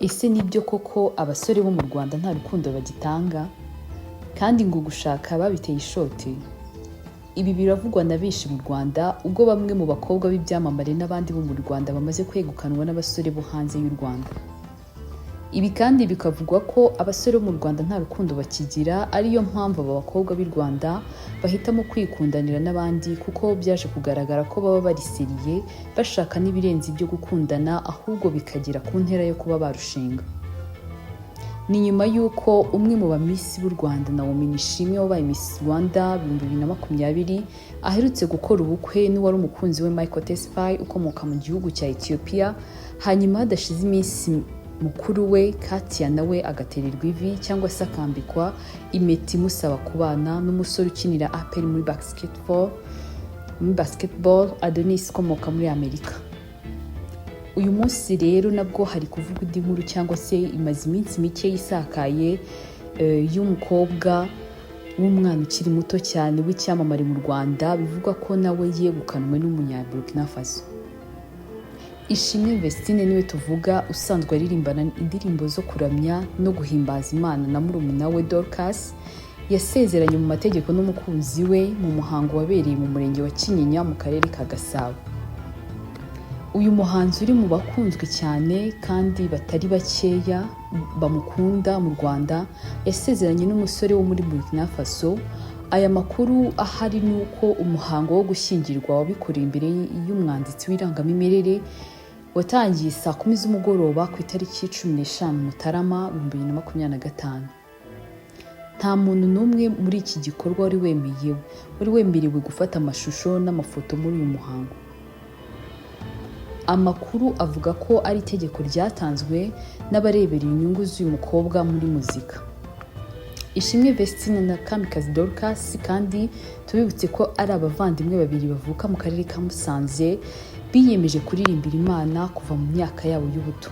Ese nibyo koko abasore bo mu Rwanda nta rukundo bagitanga kandi ngo gushaka babiteye ishoti? Ibi biravugwa na benshi mu Rwanda ubwo bamwe mu bakobwa b'ibyamamare n'abandi bo mu Rwanda bamaze kwegukanwa n'abasore bo hanze y'u Rwanda. Ibi kandi bikavugwa ko abasore bo mu Rwanda nta rukundo bakigira, ariyo mpamvu aba bakobwa b'i Rwanda bahitamo kwikundanira n'abandi, kuko byaje kugaragara ko baba bari sérieux, bashaka n'ibirenze ibyo gukundana, ahubwo bikagera ku ntera yo kuba barushinga. Ni nyuma y'uko umwe mu ba Miss b'u Rwanda, Naomi Nishimwe wabaye Miss Rwanda 2020, aherutse gukora ubukwe n'uwari umukunzi we Michael Tesfaye ukomoka mu gihugu cya Ethiopia, hanyuma hadashize iminsi mukuru we Katia nawe agatererwa ivi cyangwa se akambikwa impeta imusaba kubana n'umusore ukinira APR muri basketball, Adonis ukomoka muri Amerika. Uyu munsi rero nabwo hari kuvugwa indi nkuru, cyangwa se imaze iminsi mike isakaye, y'umukobwa w'umwana ukiri muto cyane w'icyamamare mu Rwanda, bivugwa ko nawe yegukanwe n'umunya Burkina Faso. Ishimwe Vestine niwe tuvuga, usanzwe aririmbana indirimbo zo kuramya no guhimbaza Imana na murumuna we Dorcas, yasezeranye mu mategeko n'umukunzi we mu muhango wabereye mu murenge wa Kinyinya mu karere ka Gasabo. Uyu muhanzi uri mu bakunzwe cyane kandi batari bakeya bamukunda mu Rwanda, yasezeranye n'umusore wo muri Burkina Faso. Aya makuru ahari ni uko umuhango wo gushyingirwa wabikoreye imbere y'umwanditsi w'irangamimerere watangiye saa 10 z'umugoroba ku itariki 15 Mutarama 2025. Nta muntu n'umwe muri iki gikorwa wari wemerewe gufata amashusho n'amafoto muri uyu muhango. Amakuru avuga ko ari itegeko ryatanzwe n'abarebera inyungu z'uyu mukobwa muri muzika. Ishimwe Vestine na Kamikazi Dorcas kandi tubibutse ko ari abavandimwe babiri bavuka mu karere ka Musanze, biyemeje kuririmbira Imana kuva mu myaka yabo y'ubuto.